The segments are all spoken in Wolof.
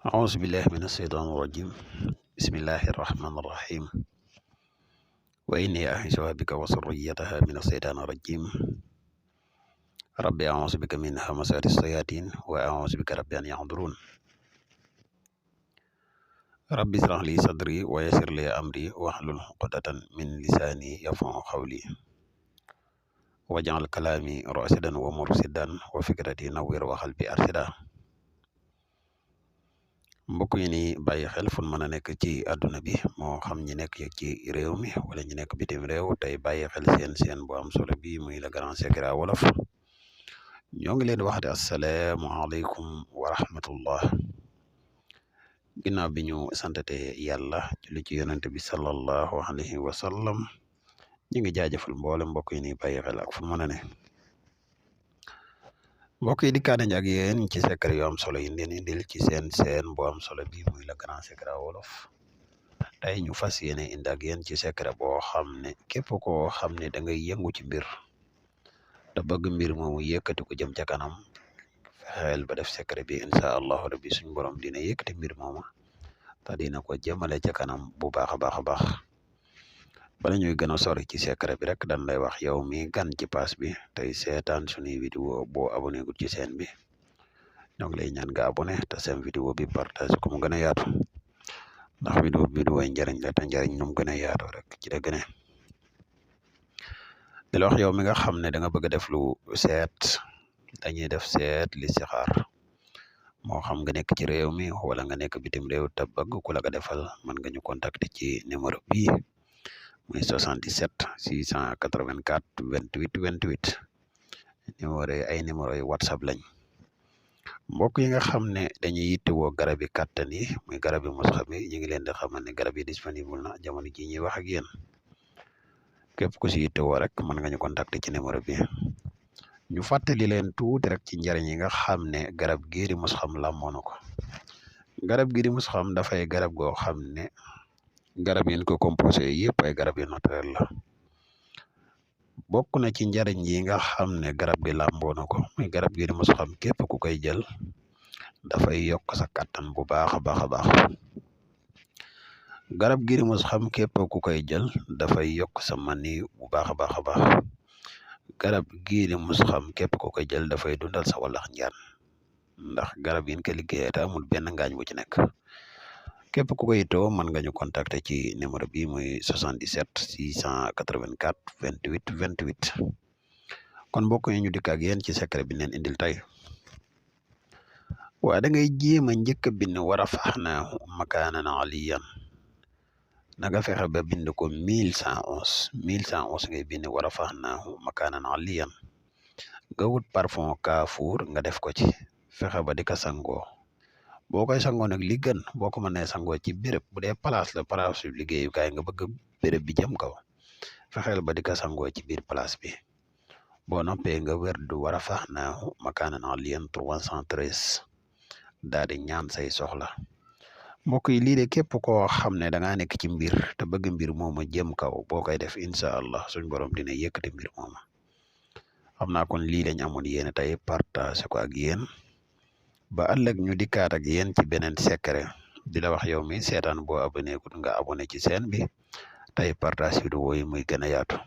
أعوذ بالله من الشيطان الرجيم بسم الله الرحمن الرحيم وإني أعيذها بك وذريتها من الشيطان الرجيم ربي أعوذ بك من همزات الشياطين وأعوذ بك ربي أن يحضرون ربي اشرح لي صدري ويسر لي أمري واحلل عقدة من لساني يفقهوا قولي واجعل كلامي راشدا ومرشدا وفكرتي نوّر وقلبي أرشدا mbokk yi ni bàyyi xel fu mën a nekk ci àdduna bi moo xam ñi nekk ci réew mi wala ñi nekk bitim réew tey bàyyi xel seen bu am solo bi muy le grand secret wolof ñoo ngi leen waxate asalaamaaleykum wa rahmatullah ginnaaw bi ñu santate yàlla julli ci yonente bi sallallahu alayhi wa sallam ñi ngi jaajëfal mboole mbokk yi ni bàyyi xel ak fu mën a ne mbokk yi dikkaat nañ ak yéen ci secret yu am solo yi leen indil ci seen bu am solo bi muy le grand secret wolof tey ñu fas yéene indi ak yéen ci secret boo xam ne képp koo xam ne da ngay yëngu ci mbir te bëgg mbir moomu yëkkati ko jëm ca kanam fexeel ba def secret bi incha allahu rabbi suñ borom dina yëkkati mbir moomu te dina ko jëmale ca kanam bu baax a baax a baax bala ñuy gën a sori ci secret bi rek dañ lay wax yow mi gan ci pass bi tey seetaan suñuy vidéo boo abonné gu ci seen bi ñoo ngi lay ñaan nga abonné te seen vidéo bi partage ko mu gën a yaatu ndax vidéo yi njëriñ la te njëriñ nu mu gën a yaatoo rek ci la gën a di la wax yow mi nga xam ne da nga bëgg a def lu seet dañuy def seet li si xaar moo xam nga nekk ci réew mi wala nga nekk bitim réew te bëgg ku la ko defal mën nga ñu contacter ci numéro bii muy 77 684 28 28 numéro yi ay numéro yi whatsapp lañ mbokk yi nga xam ne dañuy yittewoo garab yi kàttan yi muy garab yi mos xam yi ñu ngi leen di xamal ne garab yi disponible na jamono ji ñuy wax ak yéen képp ku si yittewoo rek mën nga ñu contacter ci numéro bi ñu fàttali leen tuuti rek ci njariñ yi nga xam ne garab gii di mos xam làmboo na ko garab gii di mos xam dafay garab goo xam ne garab yi ñu ko composé yëpp ay garab yu naturel la bokk na ci njariñ yi nga xam ne garab gi làmboo na ko muy garab gi di mos xam képp ku koy jël dafay yokk sa kàttan bu baax a baax a baax garab gi di mos xam képp ku koy jël dafay yokk sa mani bu baax a baax a baax garab gii di mos xam képp ku koy jël dafay dundal sa walax njaan ndax garab yi ñu ko liggéeyee te amul benn ngaañ bu ci nekk képp ku koy too mën nga ñu contacter ci numéro bi muy 77 684 28 28 kon mbokk yi ñu dikk ak yéen ci secret bi leen indil tey waa da ngay jéem a njëkk a bind war a faxnaahu makaanan aliyan na nga fexe ba bind ko 1111 ngay bind war a faxnaahu makaanan aliyan nga wut parfum kaafuur nga def ko ci fexe ba di ko sangoo boo koy sangoo nag li gën boo ko mënee sangoo ci béréb bu dee place la place bi liggéeyukaay nga bëgg béréb bi jëm kaw fexeel ba di ko sangoo ci biir place bi boo noppee nga wér du war a faxnaahu makaanan aliyan 313 daal di ñaan say soxla mbokk yi lii de képp koo xam ne da ngaa nekk ci mbir te bëgg mbir mooma jëm kaw boo koy def incha allah suñ borom dina yëkkati mbir mooma xam naa kon lii lañ amoon yéen tey partage ko ak yéen ba ëllëg ñu dikkaat ak yéen ci beneen secret di la wax yow mi seetaan boo abonné gut nga abonné ci seen bi tey partage vidéo yi muy gën a yaatu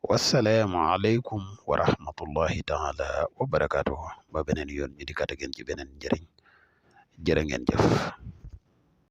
wasalaamu aleykum wa rahmatullahi taala wa barakatuhu ba beneen yoon ñu dikkaat ak yéen ci beneen njëriñ jërë ngeen jëf